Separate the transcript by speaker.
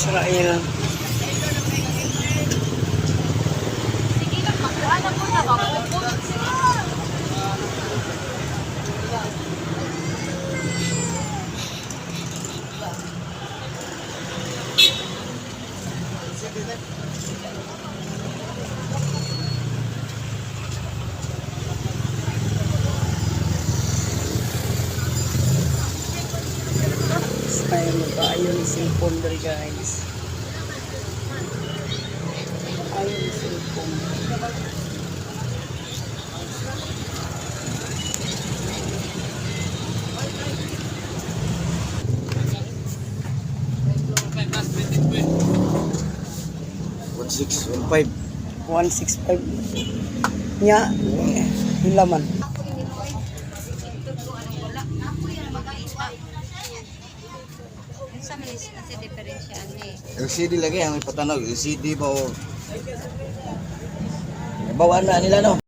Speaker 1: Israel.
Speaker 2: Sige lang, makuha na po na ba?
Speaker 1: Israel, kaayo ni cellphone diri, guys. Ayo ni cellphone.
Speaker 3: 1615.
Speaker 1: 165. Nya, hila man.
Speaker 2: Sa man is kasi diferensya ani.
Speaker 3: LCD lagi ang ipatanaw. LCD ba o... Bawaan na nila, no?